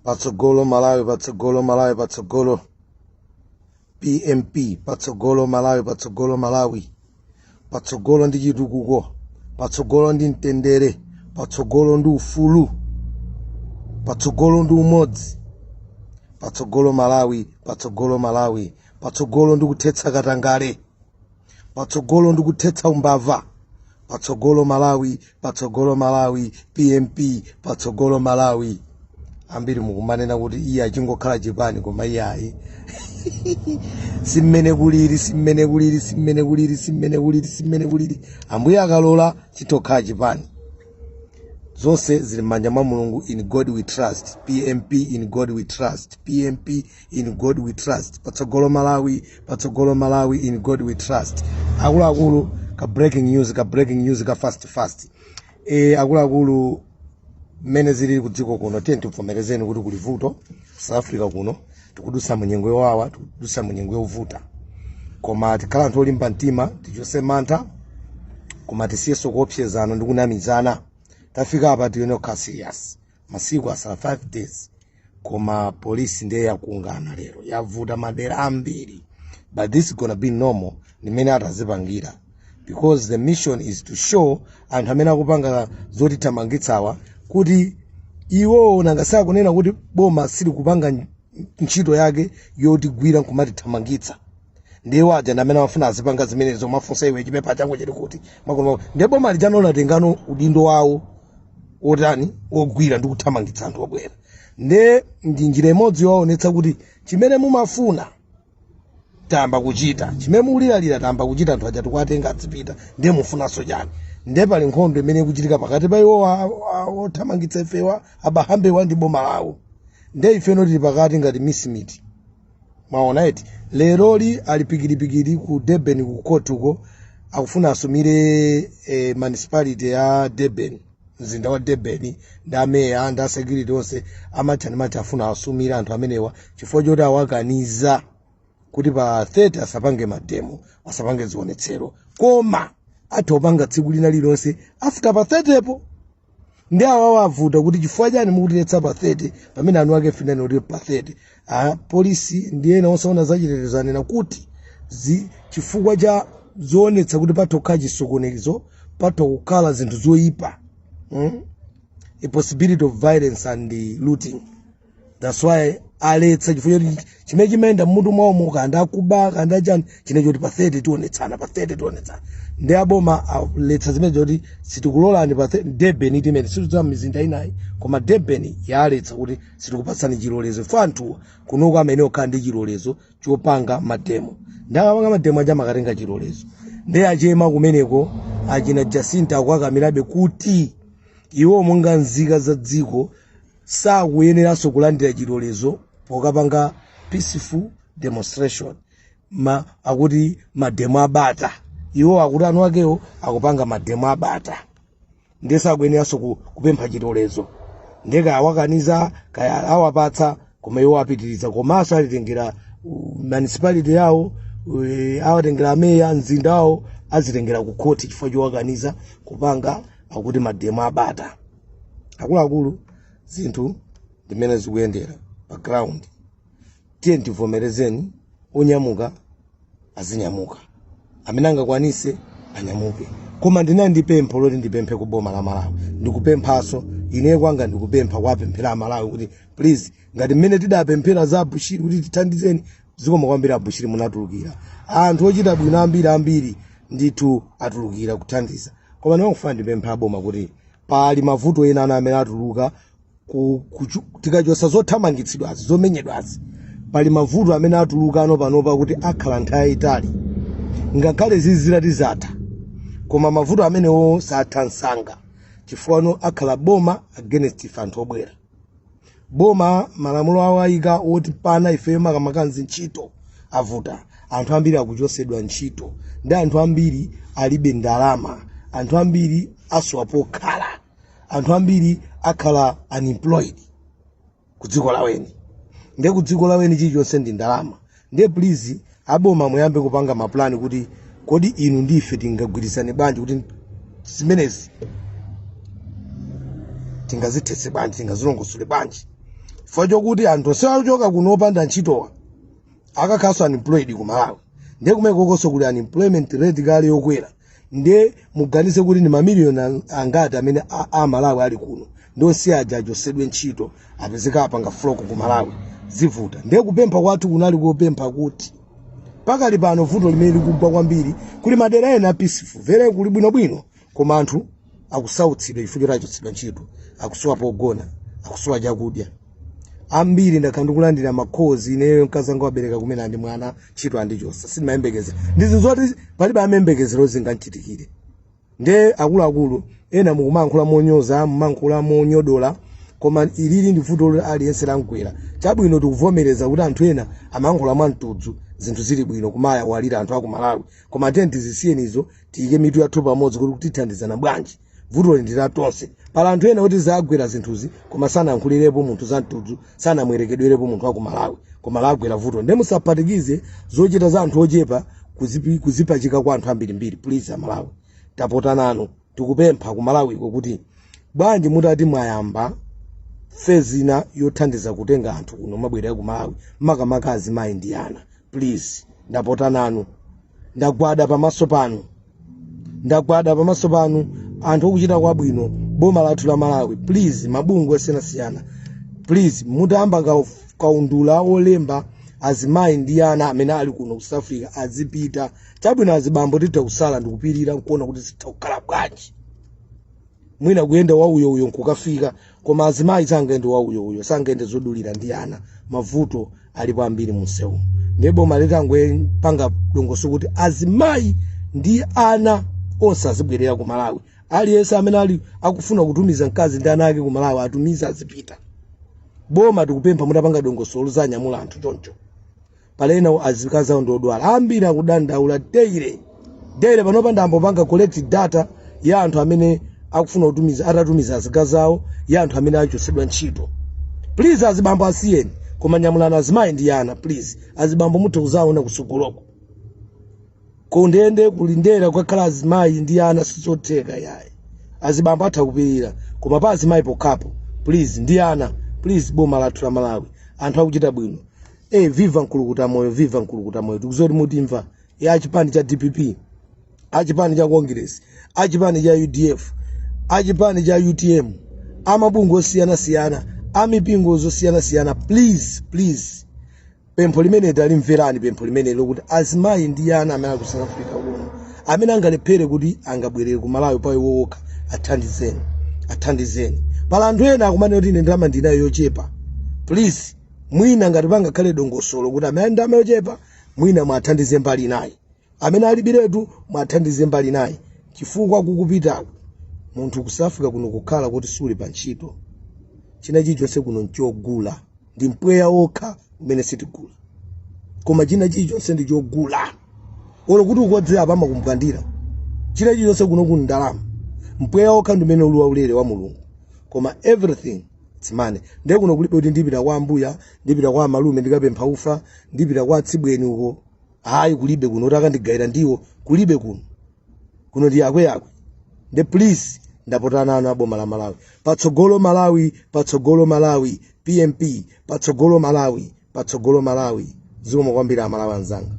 Patsogolo Malawi, patsogolo Malawi, patsogolo PMP, patsogolo Malawi, patsogolo Malawi, patsogolo ndi chitukuko, patsogolo ndi mtendere, patsogolo ndi ufulu, patsogolo ndi umodzi, patsogolo Malawi, patsogolo Malawi, patsogolo ndi kuthetsa katangale, patsogolo ndi kuthetsa umbava, patsogolo Malawi, patsogolo Malawi, PMP, patsogolo Malawi. Ambiri mukumanena kuti iye achingokhala chipani, koma iye ayi, simmene kulili, simmene kulili, simmene kulili, simmene kulili, simmene kulili. Ambuye akalola, chitokhala chipani. Zonse zili m'manja mwa Mulungu. In God we trust. PMP, in God we trust. PMP, in God we trust. Patsogolo Malawi, patsogolo Malawi, in God we trust. Akuluakulu, ka breaking news, ka breaking news ka fast fast. Akuluakulu, mmene zilili ku dziko kuno, tiye tivomerezeni kuti kuli vuto. South Africa kuno tikudusa mu nyengo yowawa, tikudusa mu nyengo yovuta, koma tikhala anthu olimba mtima, tichose mantha, koma tisiyenso kuopsezana ndi kunamizana. Tafika apa, tiyene kukhala serious. Masiku asala 5 days, koma polisi ndiye yakungana lero, yavuta madera ambiri, but this is gonna be normal ndimene atazipangira, because the mission is to show anthu amene akupanga zotithamangitsawa kuti iwo nanga sakunena kuti boma silikupanga ntchito yake yotigwira nkumatithamangitsa. Ndiye waja ndi amene amafuna azipanga zimenezo, mafunsa iwe chipepa chako chili kuti makono. Ndiye boma lijano latengano udindo wawo otani ogwira ndi kuthamangitsa anthu obwera. Nde ndi njira imodzi yowaonetsa kuti chimene mumafuna tayamba kuchita, chimene mukuliralira tayamba kuchita, anthu aja tikuwatenga azipita, ndiye mufunanso chani? Ndiye pali nkhondo imene ikuchitika pakati pa iwo othamangitsa ifewa, abahambewa, ndi boma lawo. Ndiye ifeno tili pakati ngati mincemeat. Mwaona eti? Leroli ali pikiripikiri ku Durban, ku court uko, akufuna asumire municipality ya Durban, mzinda wa Durban, ndi ameya ndi asecurity onse amatcha ndi afuna asumire anthu amenewa chifukwa choti awakaniza kuti pa 30 asapange mademo, asapange zionetsero, koma atha kupanga tsiku lina lililonse after pa 30 po. Ndi awawo avuta kuti chifukwa chani mukutiletsa pa 30 pamene anu ake finani kuti pa 30? A polisi ndi ena osaona zachitetezo anena kuti chifukwa cha zoonetsa kuti patha kukhala chisokonezo, patha kukhala zinthu zoyipa, A possibility of violence and looting, that's why aletsa, chifukwa choti chimene chimayenda mmutu mwawomo, kanda akuba kanda chani, chine choti pa 30 tionetsana, pa 30 tionetsana. Ndi aboma aletsa zimene choti sitikulolani pa 30. Durban timene situdziwa mizinda inayi, koma Durban yaletsa kuti sitikupatsani chilolezo fo anthuwa kunoko amene okhala ndi chilolezo chopanga mademo, ndi akapanga mademo aja amakatenga chilolezo. Ndi achema kumeneko, achina Jacinta akukakamirabe kuti iwo monga nzika za dziko sakuyeneranso kulandira chilolezo pokapanga peaceful demonstration. Ma akuti mademo abata, iwo akuti anu akewo akupanga mademo abata, ndiye sakuyeneranso kupempha chilolezo. Ndiye kaya awakaniza, kaya awapatsa, koma iwo apitiriza. Komanso alitengera municipality yawo, awatengera ameya mzinda wawo, azitengera ku khoti chifukwa chowakaniza kupanga akuti mademo abata. Akuluakulu, zinthu ndimene zikuyendera pa ground. Tiye tivomerezeni, onyamuka azinyamuka, amene angakwanise anyamuke. Koma ndinali ndi pempho loti ndipemphe ku boma la Malawi. Ndikupemphanso ine kwanga, ndikupempha kuwapemphera Amalawi kuti please, ngati mmene tidapemphera za Abushiri kuti tithandizeni, zikomo kwambiri Abushiri, munatulukira. Anthu ochita bwino ambiri ambiri ndithu atulukira kuthandiza. Koma ndimangofuna ndipempha aboma kuti pali mavuto ena ana amene atuluka tikachosa zothamangitsidwazi, zomenyedwazi, pali mavuto amene atuluka ano panopa kuti akhala nthawi yayitali. Ngakhale zizirati zatha, koma mavuto amenewo satha msanga, chifukwa ano akhala boma against ife anthu obwera. Boma malamulo awo ayika oti pana ifeyo makamaka ntchito avuta, anthu ambiri akuchosedwa ntchito, ndi anthu ambiri alibe ndalama, anthu ambiri asowa pokhala, anthu ambiri akhala unemployed ku dziko laweni. Ndiye ku dziko laweni chilichonse ndi ndalama. Ndiye please, aboma, muyambe kupanga mapulani kuti kodi inu ndife tingagwirizane bwanji kuti zimenezi tingazithetse bwanji, tingazilongosole bwanji? Chifukwa chokuti anthu onse akuchoka kuno opanda ntchitowa akakhalanso unemployed ku Malawi. Ndiye kumene kokonso kuli unemployment rate kale yokwera. Ndiye muganize kuti ndi mamiliyoni angati amene a Malawi ali kuno, ndi onse aja achosedwe ntchito, apezeka apanga flock ku Malawi, zivuta. Ndiye kupempha kwathu kunali kopempha kuti pakali pano vuto limene likugwa kwambiri, kuli madera ena peaceful, very kuli bwinobwino, koma anthu akusautsidwa chifukwa choti achotsedwa ntchito, akusowa pogona, akusowa chakudya. Ambiri ndakhala ndikulandira ma calls. Ineyo mkazi anga wabereka kumene, andi mwana ntchito andichosa, sindimayembekeza. Ndizi zoti palibe amayembekezero zinganchitikire. Nde akuluakulu ena mukumankhula monyoza, mumankhula monyodola, koma ilili ndi vuto loti aliyense lamgwera. Chabwino, tikuvomereza kuti anthu ena amayankhula mwamtudzu, zinthu zili bwino, kumaya walira anthu aku Malawi, koma tiyeni tizisiyenizo, tiyike mitu yathu pamodzi kuti tithandizana bwanji. Vutoli ndi la tonse. Pala anthu ena kuti zagwera zinthuzi, koma sanayankhulirepo munthu za mtudzu, sanamwerekedwerepo munthu wa ku Malawi, koma lagwera vuto. Nde musaphatikize zochita za anthu ochepa kuzipachika kwa anthu ambirimbiri. Please Amalawi, tapota nanu, tikupempha ku Malawiko kuti bwanji mutati mwayamba phase ina yothandiza kutenga anthu kuno mabwerera ku Malawi, makamaka azimayi ndi ana. Please, ndapota nanu, ndagwada pamaso panu, ndagwada pamaso panu, anthu okuchita kwabwino, boma lathu la Malawi. Please, mabungwe osiyanasiyana, please, mutayamba kaundula olemba azimayi ndi ana amene ali kuno ku South Africa azipita. Chabwino, azibambo titha kusala ndikupirira nkuona kuti zitha kukhala bwanji, mwina kuyenda wauyouyo nkukafika, koma azimayi sangayende wauyouyo, sangayende zodulira ndi ana. Mavuto alipo ambiri munsewu. Ndiye boma litangopanga dongosolo kuti azimayi ndi ana onse azibwerera ku Malawi, aliyense amene ali akufuna kutumiza mkazi ndi ana ake ku Malawi atumize, azipita. Boma tikupempha mutapanga dongosolo zanyamula anthu choncho. Palena azikazi awo ndi odwala, ambiri akudandaula daily daily. Panopa ndambopanga collect data ya anthu amene akufuna kutumiza, atatumiza azikazi awo, ya anthu amene achosedwa ntchito. Please, azibambo asiyeni, koma nyamulani azimayi ndi ana, please. Azibambo mutha kuzaona kusogoloko. Kundende kulindera kukakhala azimayi ndi ana sizotheka yayi. Azibambo atha kupirira, koma pa azimayi pokhapo, please, ndi ana, please. Boma lathu la Malawi, anthu akuchita bwino. Viva Mkulukuta Moyo, viva Mkulukuta Moyo! Tikuzoti mutimva ya achipani cha DPP, achipani cha Congress, achipani cha UDF, achipani cha UTM, amabungwe osiyanasiyana, amipingo zosiyanasiyana, please, please, pempho limene talimverani, pempho limene lokuti azimayi ndi ana amene ali ku South Africa kuno, amene angalephere kuti angabwerere ku Malawi pa iwo okha, athandizeni, athandizeni. Pala anthu ena akumanena kuti ine ndalama ndinayo yochepa. Please, mwina ngati pangakhale dongosolo kuti amene ali ndalama yochepa mwina mwathandize mbali inayi, amene alibiretu mwathandize mbali inayi, chifukwa kukupitaku munthu ku South Africa kuno kukhala kuti suli pa ntchito, china chilichonse kuno nchogula. Ndi mpweya wokha umene sitigula, koma china chilichonse ndi chogula. Olo kuti ukodze apa amakumbwandira. China chilichonse kuno kuni ndalama. Mpweya wokha ndi umene uli waulere wa Mulungu, koma everything it's money. Ndiye kuno kulibe kuti ndipita kwa ambuya, ndipita kwa amalume, ndikapempha ufa, ndipita kwa atsibweni uko, hayi, kulibe kuno kuti akandigayira ndiwo, kulibe kuno. Kuno ndi yakweyakwe. Nde please, ndapota nanu aboma la Malawi. Patsogolo Malawi, patsogolo Malawi! PMP, patsogolo Malawi, patsogolo Malawi! Zikomo kwambiri, Amalawi anzanga.